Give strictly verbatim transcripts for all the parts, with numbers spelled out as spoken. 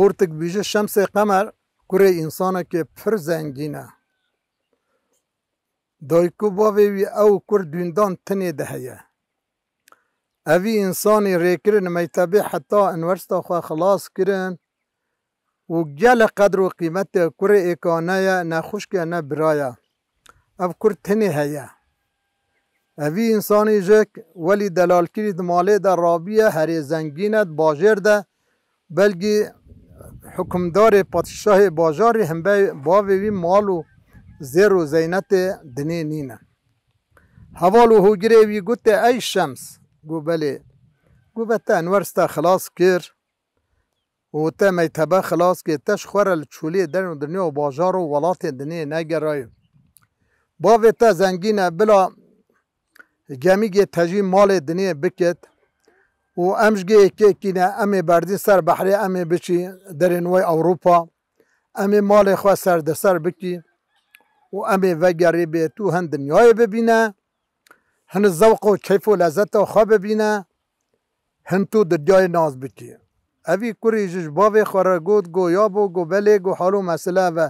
Portik bîje Şemsê Qemer kurê însanekê pir zengîn e. Dayik û bavê wî ew kur dûndan tinê de heye. Evî însanî rêkirin mektebê heta unîversîta xwe xilas kirin û gelek qedr û qîmetê kurê êka ne ye, ne xwişk e, ne bira ye. Ev kur tinê heye. Evî însanî jik welî delalkirî di malê de rabiye, herê zengîn e, di bajêr de, belkî hukimdarê, padîşahê bajarê hembe bavê wî mal û zêr û zeynetê dinê nîne. Heval û hûgirê wî gotê, "Ey Şems," got, "Belê." Got, "Be te unîversîte xilas kir û te mektebe xilas kir, te ji xwe re li çolê derin û dinya û bajar û welatê dinê negerayî. Bavê te zengîn e, bila gemîgê te jî malê dinê bikit û em ji gê yekê kî ne, em ê berdîn ser behrê, em ê biçî derên wê Ewropa, em ê malê xwe serdeser bikî û em ê vegerî bê tu hin dinyayê bibîne, hin zewq û keyf û lezzeta xwe bibîne, hin tu dinyayê nas bikî." Evî kurî jî ji bavê xwe re got, got, "Ya bo," got, "belê," got, "hal û mesele ev e."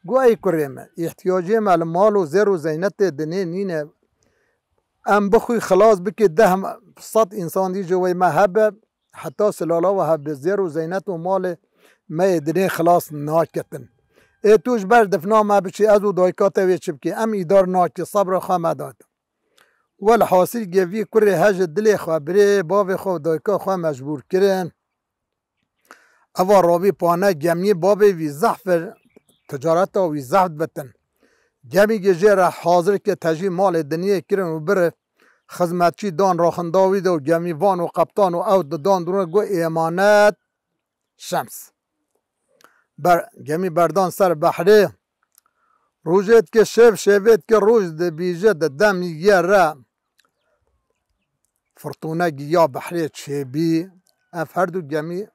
Got, "Ey kurê min, îhtiyacê me li mal û zêr û zeynetê dinê nîne. Em bixwî xilas bikî deh sed însan dî ji wê me hebe, heta silala we hebe, zêr û zeynet û malê me yê dinê xilas naketin. Ê tu ji ber difna me biçî, ez û dayika te wê çi bikî? Em îdar nakî, sebra xwe me date." Welhasil gevî kurê he ji dilê xwe birê bavê xwe û dayika xwe mecbûr kirin. Eva rabî pane gemiyê bavê wî zehf ir, ticareta wî zehf bitin. Gemîgê jê re hazir ke tejî malê diniyê kirin û biri xizmetçî dan raxinda wî de û gemîvan û qeptan û ew didan dûrin got, "Êmanet Şems." Ber, gemî berdan ser behrê. Rojê dike şev, şevê dike roj, dibîje di demî yê re firtûne giya behrê çêbî. Ev her du gemî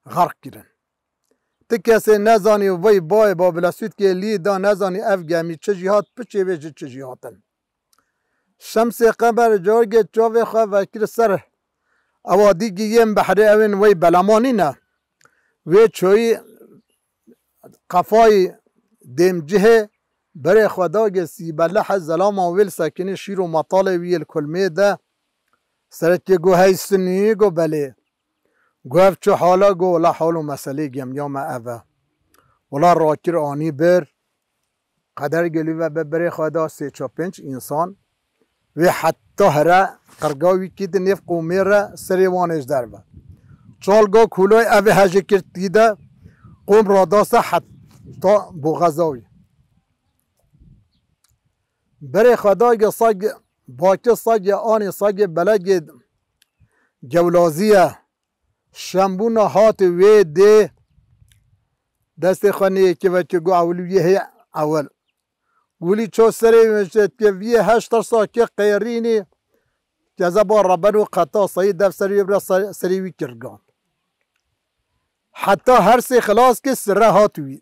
xerq kirin. Ti kesê nezanî vey bayê Babilesûdkê lî da, nezanî ev gemî çi jî hat, piçê vê ji çi jî hatin. Şemsê Qemer cargê çavê xwe vekir ser ewa dî giyên behrê, ewên wey belamanî ne. Wê çoyî qefayî dêmcihê berê xwe dagê sîbelehê zelama wê li sekinî şîr û metalê wî yê li kulmê de. Serekê got, "Hey Sunî," got, "Belê." Got, "Ev çi hala?" Got, "Wela hal û meselê gemiya me ev e. Wela rakir anî bir. Qeder gelî ve be berê xwe da sê çar pênc însan. Wê heta here qirga wî kî di nêv qûmê re serê wan ê ji derve. Çalga kûloy ev ê hejê kir tî de qûm radase heta boxeza wî. Berê xwe da ge sag, bakê sagê anê sagê belegê gewlaziye. Şembûna hatê wê dê destê xwe nêyekê vekê got, "Ewil wî hê ewil." Wilî ço serê wê şetke vî heşt tirsa ke qêrînî kezeba reben û qeta sayî dev serê wê bira ser-, serê wî kirgan. Heta her sê xilas ke sire hat wî.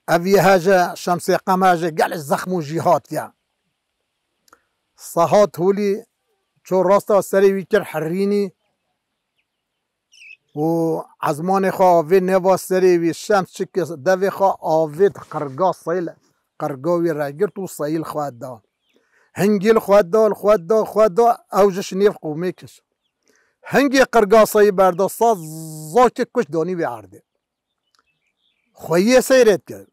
Ev yê heje Şemsê Qemer ji gelê zexm û jî hatiye. Sahat holî ço rasta serê wî kir herînî û ezmanê xwe avê neva serê wî. Şems çike devê xwe avê di qirga sayîl, qirga wî re girt û sayîl xwe da. Hingî li xwe da, li xwe da, xwe da, ew ji şinêv qûmê kir. Hingê qirga sayî berda, sa zakê kuş danî wê erdê. Xweyê seyret kir.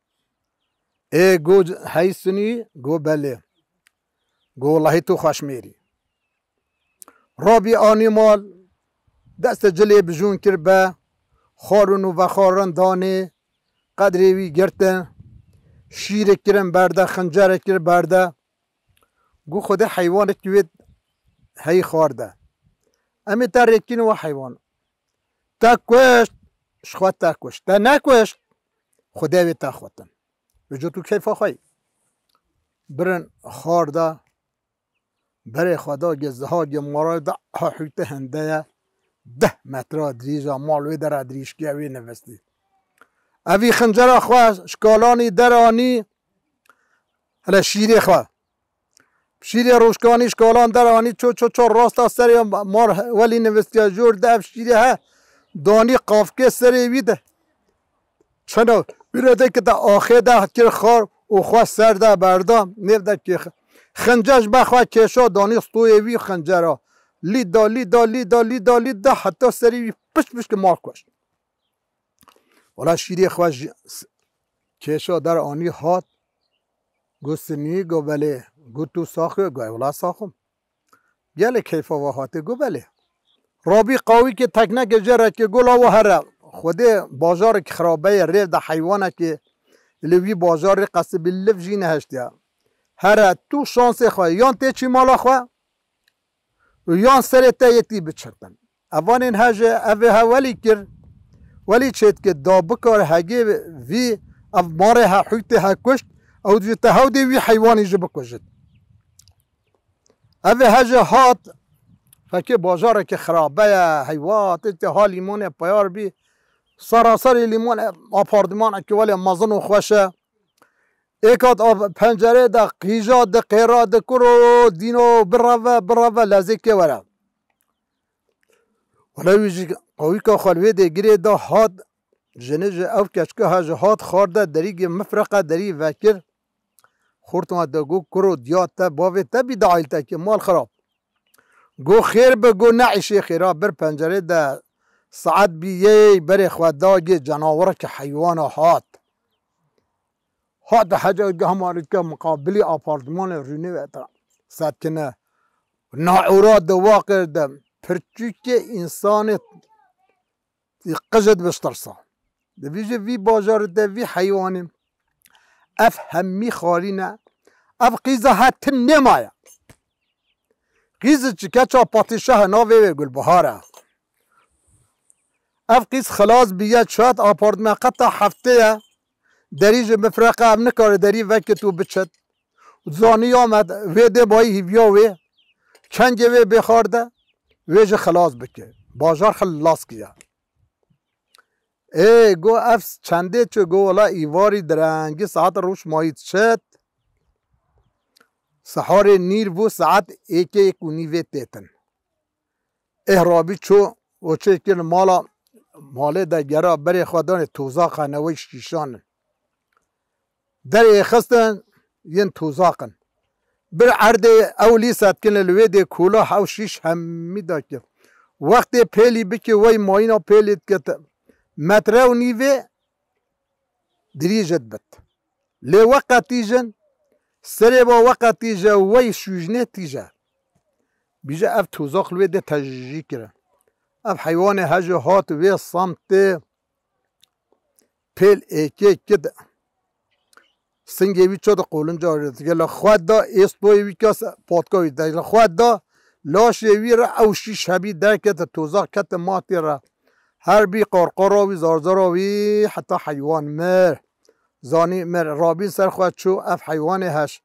Ê go hey Sunî, go belê. Go wellahî tu xweşmêrî. Rabî anî mal, destê cilê bijûn kir be, xwarin û vexwarin danê, qedrê wî girtin, şîrê kirin berde, xincerê kir berde. Gu Xwedê heywanekî wê hey xwarde. Em ê te rêkîn we heywan. Te kuşt, ji xwe te kuşt. Te nekuşt, Xwedê wê te xwetin. Vêca tu keyfa xwe yî. Birin xwarda, berê xwe da ge ziha ge mara da ha hûte hende ye. Deh metra dirîja mal wê dera dirîjkiye wê nevestî. Evî xincera xwe ji kalanî deranî, hele şîrê xwe. Şîrê rojkanî ji kalan deranî ço ço ço rasta serê mar welî nivistiya jor de ev şîrê he. Danî qafkê serê wî de. Çeno wî re de ki te axê de kir xar û xwe ser de berda, nêv de kê xi-, xince ji be xwe kêşa danî stoyê wî xincera. Lîda, lîda, lîda, lîda, lîda heta serê wî piş piş ki mal kuşt. Wala şîrê xwe ji s-, kêşa der anî hat. Got sinî, got belê. Got tu sax î? Got wala sax im. Gelek keyfa we hatê? Got belê. Rabî qawîkê tekneke jerekê got la we here. Xwedê bajarek xirabe ye, rêv de heywanekê li wî bajarê qesibî liv jî nehiştiye. Here tu şansê xwe yan tê çî mala xwe, û yan serê te yê tî biçitin. Evanên heje ev ê he welî kir, welî çêdike da bikar hegê vî ev marê he hûytê he kuşt, ew ji te hewdê wî heywanî jî bikujit. Ev ê heje hat, fekê bajarekî xirabe ye, heywa tê tê ha lîmonê peyar bî, saraserê lîmonê apartmanekî welê mezin û xweş e. Êk hat av pencerê de qîja di qêra di kuro dîno bireve, bireve lezêkê were. Wele wî jî qawîka xwe li wê dê girê da hat, jinê ji ew keçka he ji hat xar de derîgê mifreqe derî vekir. Xortma de got, kuro diya te bavê te bî di aîltekê mal xirab. Go xêr be, go ne îşê xêra, bir pencerê de saet bî yey berê xwe dagê cenawireke heywana hat. Hat hece gehmarîke muqabilî apartmanê rûnê ve te setkine. Naura de waqir de pirçûkê însanê qije dibiştirsa. Dibêje vî bajarê de vî heywanê. Ev hemî xalî ne. Ev qîza he tin nêmaye. Qîz çi keça patîşah e, navê wê Gulbihar e. Ev qîz xilas bîye, çat apartman qeta heftê ye. Derî ji mifreqe ev nikare derî vekit û biçit. Zanî ya me vê dê bayî hîviya wê. Kengê wê bê xar de, wê ji xilas bike. Bajar xilas kiye. Ê, go ev çendê çi, go wela îvarî direngî saet rûşmayî çet. Siharê nîr bû, saet êkê êk û nîvê têtin. Êh rabî çû û çê kir mala, malê de gera berê xwe danê tozaqa newey şîşan in. Derê xistin yên tozaq in. Bir erdê ew lî setkin li wê dê kola hew şîş hemî dakir. Wextê pêlî bike wey mayîna pêlî dikete metre û nîvê dirîj dibit. Lê weqe tîjin, serê ba weqe tîje wey şûjnê tîje. Bîje ev tozaq li wê dê tejî kirin. Ev heywanê hejo hat wê samtê pêl êkê kid. Singê wî ço di qolinca wê digel xwe da êstoyê wî kes patka wî de xwe da laşê wî re ew şîş hebî derkete tozaq kete matê re. Her bî qarqara wî zarzara wî heta heywan mir. Zanî mir rabîn ser xwe çû ev heywanê heş.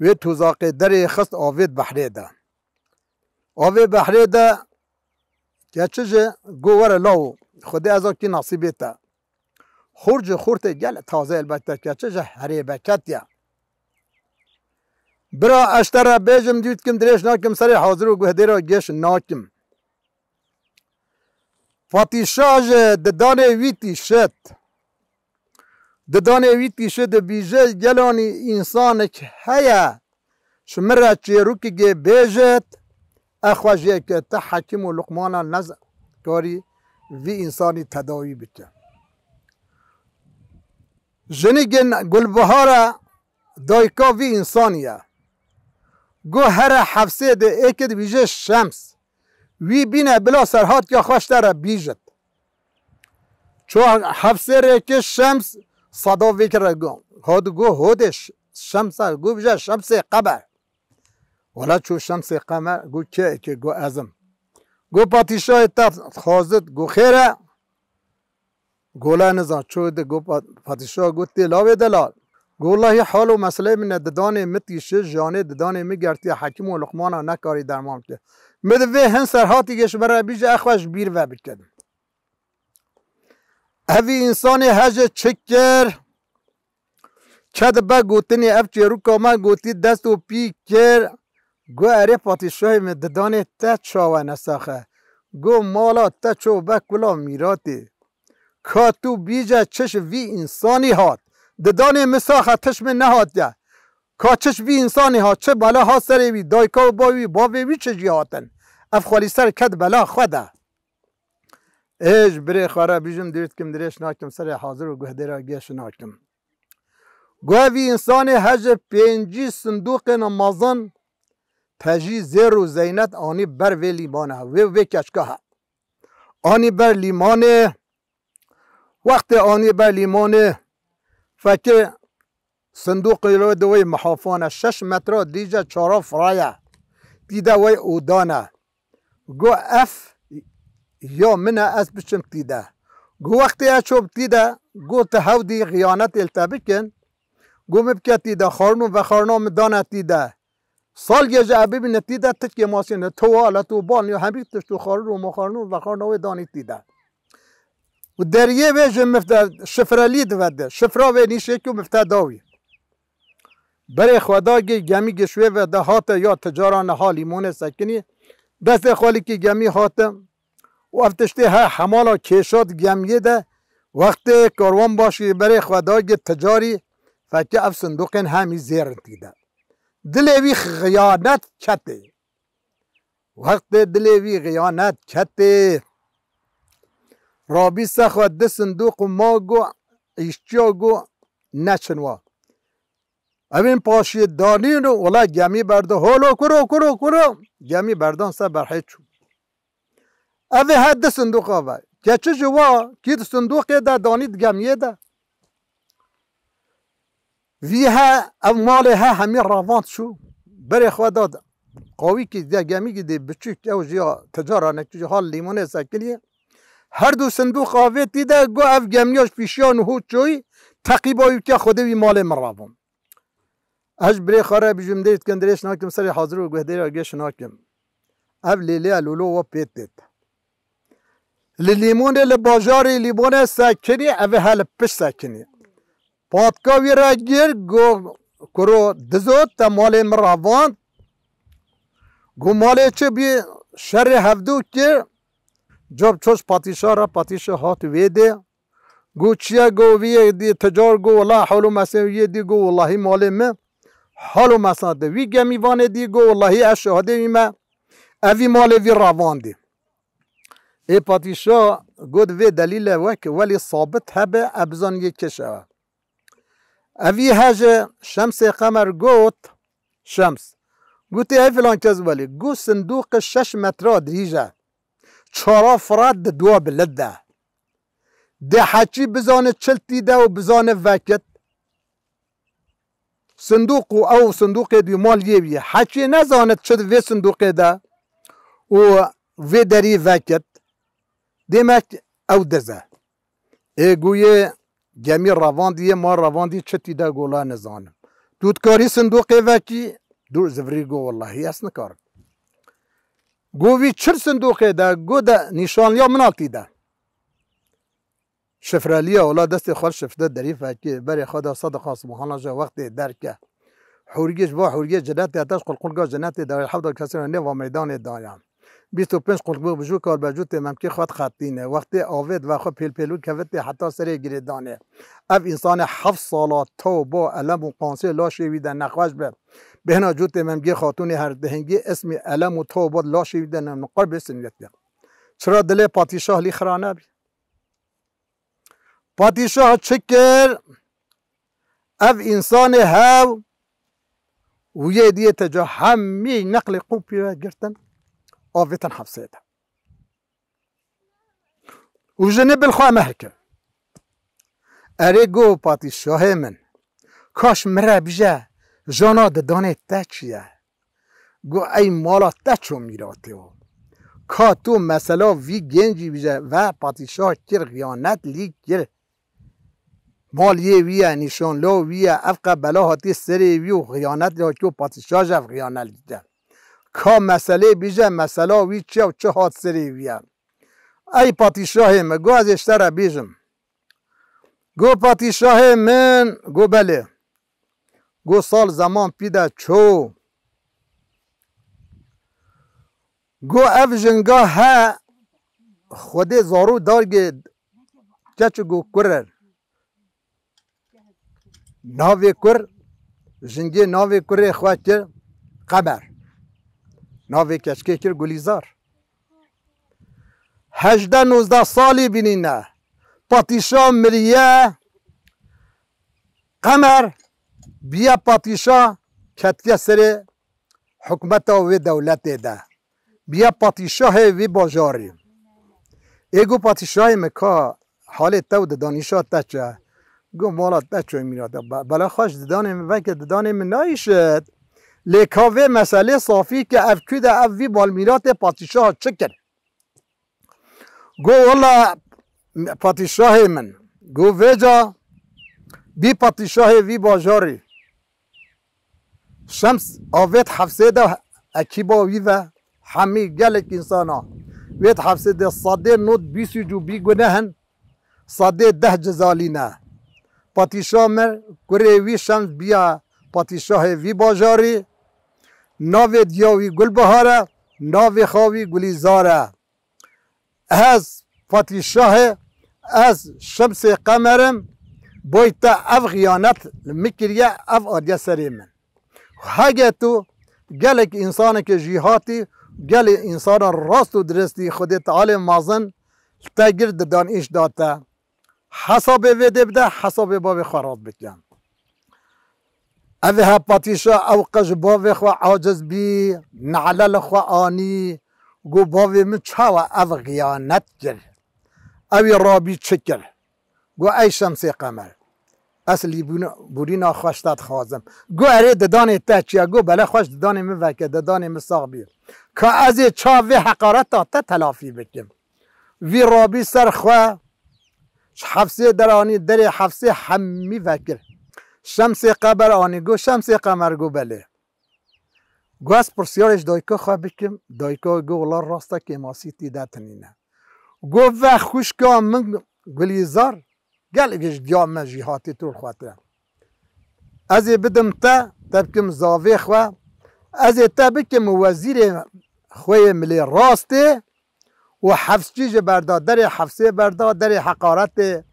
Wê tozaqê derê xist avêt behrê de. Avê behrê de keçi ji go were law. Xwedê ez a kî nasîbê te. Xurt ji xurtê gel taze elbette keçi ji herê beket ya. Bira ez te re bêjim dû dikim dirêj nakim serê hazir û guhdê re geş nakim. Fatîşa ji didanê wî tîşit. Didanê wî tîşit dibîje gelanî însanek heye. Ji min re çêrûkigê bêjit, e xwe jê ke te Hekîm û Luqmana nez karî vî însanî tedawî bike. Jinîgin Gulbihar e, dayika vî însanî ye. Go here hefsê de êkê dibîje Şems. Wî bîne bila serhatiya xwe ji te re bîjit. Ço hefsê rêkê Şems sada vê kire go. Hadi go hodê Ş-, Şemsa go bije Şemsê qemer. Wala ço Şemsê qemer go kê êkê go ez im. Go patîşahê te xwazit go xêr e. Gola nizan ço de go pa-, padîşah got tê lawê delal. Go wellahî hal û meseleyê min e didanê min tîşi, janê didanê min gertiye Hekîm û Luqmana nekarî derman bike. Min di vê hin serhatî geş min re bîje, e xwe ji bîr ve bikin. Evî însanê hece çi kir? Ke dibe gotinê ev çêrûka me gotî dest û pî kir. Got, erê padîşahê min didanê te çawa nesaxe? Go mala te ço be kula mîratê. Ka tu bîce çi ji vî însanî hat. Di danê min saxe tişt min nehatiye. Ka çi ji vî însanî hat, çi bela hat serê wî, dayika û bavê wî, bavê wî çi jî hatin. Ev xwelî ser ket bela xwe de. Ê ji birê xwe re bijim, dûr dikim, dirêj nakim, serê hazir û guhdêra gêş nakim. Guhê vî însanê he ji pêncî sindoqên mezin, pejî zêr û zeynet anî ber vê lîmana, vê, vê keçka he. Anî ber lîmanê, wextê anî ber lîmanê, fekê sindoqê li wê di wê mihafane şeş metra dirîj e, çara firaye. Tî de wê odan e. Got, ev ya min e, ez biçim tî de. Got, wextê ez çûm tî de, got, tu hew dî xiyanetê li te bikin. Got, min bike tî de, xwarin û vexwarina min dane tî de. Salgê ji ev bibîne tî de, tikê masîne, towalet û banyo, hemî tişt û xwarin û moxwarin û vexwarina wê danî tî de. Û deriyê wê ji mifte şifrelî divedi. Şifra wê nîşê ku mifte dawî. Berê xwe da gê gemî giş wê ve de hate ya ticara niha lîmonê sekinî. Destê xwe likî gemî hate. Û ev tiştê he hemala kêşat gemiyê de wextê karwan başî berê xwe da gê ticarî fekê ev sindoqên hemî zêrin tî de. Dilê wî xiyanet ketê. Wextê dilê wî xiyanet ketê. Rabî se xwe di sindoq û ma got, îşçiya got, neçin wa. Evên paşiyê danîn û wela gemî berda. Holo kuro, kuro, kuro. Gemî berdan ser berhê çû. Ev ê he di sindoqa ve. Keçi ji wa kî di sindoqê de danî di gemiyê de. Vî he ev malê he hemî ravand çû. Berê xwe da qawîkî de gemîkî dê biçûk ew jî ya ticaranekî ji hal lîmonê sekiniye. Her du sindoq avê tî de got ev gemiya ji pîşiya niho çoyî teqîba wî bike Xwedê wî malê min ravand. Ez ji birê xwe re bijim, dê dikim, dirêj nakim, serê hazir û guhdêra gêş nakim. Ev lêlê ye, lolo we pê têt. Li Lîmonê, li bajarê Lîmonê sekinî, ev ê he li pişt sekinî. Patka wî re gir, got, kuro dizo, te malê min ravand. Got malê çi bî, şerê hevdû kir, cop çoş patîşa re, patîşa hat wê dê. Got çi ye? Got vî yê dî ticar, got wela hal û mesên wî yê dî, got welahî malê min hal û mesan de. Wî gemîvanê dî, got welahî ez şahidê wî me, evî malê vî ravandî. Ê patîşa got vê delîle wek welî sabit hebe, ez bizan yê kişewe. Evî he ji Şemsê Qemer got, Şems. Gotê ey filan kes welî, got sindoqê şeş metra dirîj e. Çara Firat di dua bilind de. Dê heçî bizane çil tî de û bizane vekit. Sindoq û ew sindoqê dî mal yê wî ye. Heçî nezane çi di vê sindoqê de û vê derî vekit. Demek ew diz e. Ê guyê gemî revandî yê, ma revandî çi tî de gola nizanim. Tu dikarî sindoqê vekî? Dûr zivirî go, wellahî ez nikarim. Go vî çil sindoqê de, go de nîşanliya min a tî de. Şifreliya wela destê xwe şifte derî fekê, berê xwe de sediqa subhana ji wextê derke. Hûrgê ji bo hûrgê cenetê, heta ji qulqulga cenetê de hevda kesê nêva meydanê dayan. Bîst û pênc qulqbû bi jû kar be jû tê memkê xwe dixetîne. Wextê avêt ve xwe pêlpêlû kevitê heta serê girêdanê. Ev însanê heft sala tewba elem û qansê laşê wî de nexweş be. Bêhna jû tê memgê xatûnê her dihingê ismî elem û tewba laşê wî de ne miqar bê sinyetiye. Çira dilê patîşah lî xira nebî? Patîşah çi kir? Ev însanê hew û yê diyê te ca hemî neqlê qûpî ve girtin, avêtin hepsê de. Û jinê bil xwe mehr kir. Erê go patîşahê min, kaş min re bije, jana didanê te çi ye? Go ey mala te ço mîratê o. Ka tu mesela vî gencî bije ve patîşah kir, xiyanet lî kir. Mal yê wî ye, nîşanlo wî ye, ev qe bela hatiye serê wî û xiyanet lê hatiye û patîşah ji ev xiyanet lî de. Ka meselê bîje, mesela wî çi ye û çi hat serê wî ye? Ey patîşahê me, go ez ê ji te re bêjim. Go patîşahê min, go belê. Go sal zeman pî de ço. Go ev jinga he Xwedê zarû dargê keç û ku-, kur in. Navê kur, jingê navê kurê xwe kir Qemer. Navê keçkê kir Gulîzar. Hejdeh nozdeh salî bînîne. Patîşa miriye. Qemer biye patîşa, ketiye serê hikûmeta wê dewletê de. Biye patîşahê vî bajarî. Ê got, "Patîşahê min, ka halê te û didanîşa te çi?" Got, "Mala te çi mîrate? Be-, bela xweş didanê min veke didanê min nayîşit. Lê ka vê meselê safî ke ev kû de ev vî malmîratê patîşaha çi kir?" Got, "Wela patîşahê min." Got, "Vêca bî patîşahê vî bajarî." Şems a vêt hefsê de ekîba wî ve hemî gelek însana vêt hefsê de sedê nod bîst û cû bî guneh in, sedê deh cizalî ne. Patîşa mir kurê wî Şems biya patîşahê vî bajarî, navê diya wî Gulbihar e, navê xwe wî Gulîzar e. Ez Fatîşahê, ez Şemsê Qemer im, boy te ev xiyanet li min kiriye, ev adiye serê min. Hege tu gelek însaneke jîhatî, gelê însana rast û diristî Xwedê Tealê mazin li te gir didan îş da te. Hesabê vê dê bide, hesabê bavê xwe rast bike. Ev hepatîşa ew qe ji bavê xwe aciz bî, nale li xwe anî, got, "Bavê min çawa ev xiyanet kir? Ew ê rabî çi kir?" Got, "Ey Şemsê Qemer, ez lîbûna-, bûrîna xwe ji te dixwazim." Got, "Erê didanê te çi ye?" Got, "Bele xwe ji didanê min veke, didanê min sax bî. Ka ez ê çawa vê heqareta te telafî bikim?" Vî rabî ser xwe, ji hefsê deranî, derê hefsê hemî vekir. Şemsê Qemer anî, got, "Şemsê Qemer," got, "Belê." Got, "Ez pirsyarê ji dayika xwe bikim." Dayika got, "Wela rast e, kêmasî tî de tinîne." Got, "Ve xwişka min Gulîzar, gelek ji diya me jîhatî tu li xwe tire. Ez ê bidim te, te bikim zavê xwe. Ez ê te bikim wezîrê xwe yê milê rastê û hefsçî ji berda, derê hefsê berda, derê heqaretê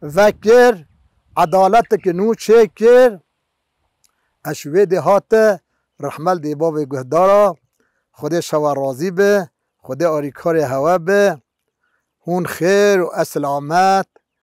vekir, edaletekî nû çêkir." Ez ji wê dê hate, rehmel dê bavê guhdara, Xwedê şewa razî be, Xwedê arîkarê hewe be. Hûn xêr û eselamet,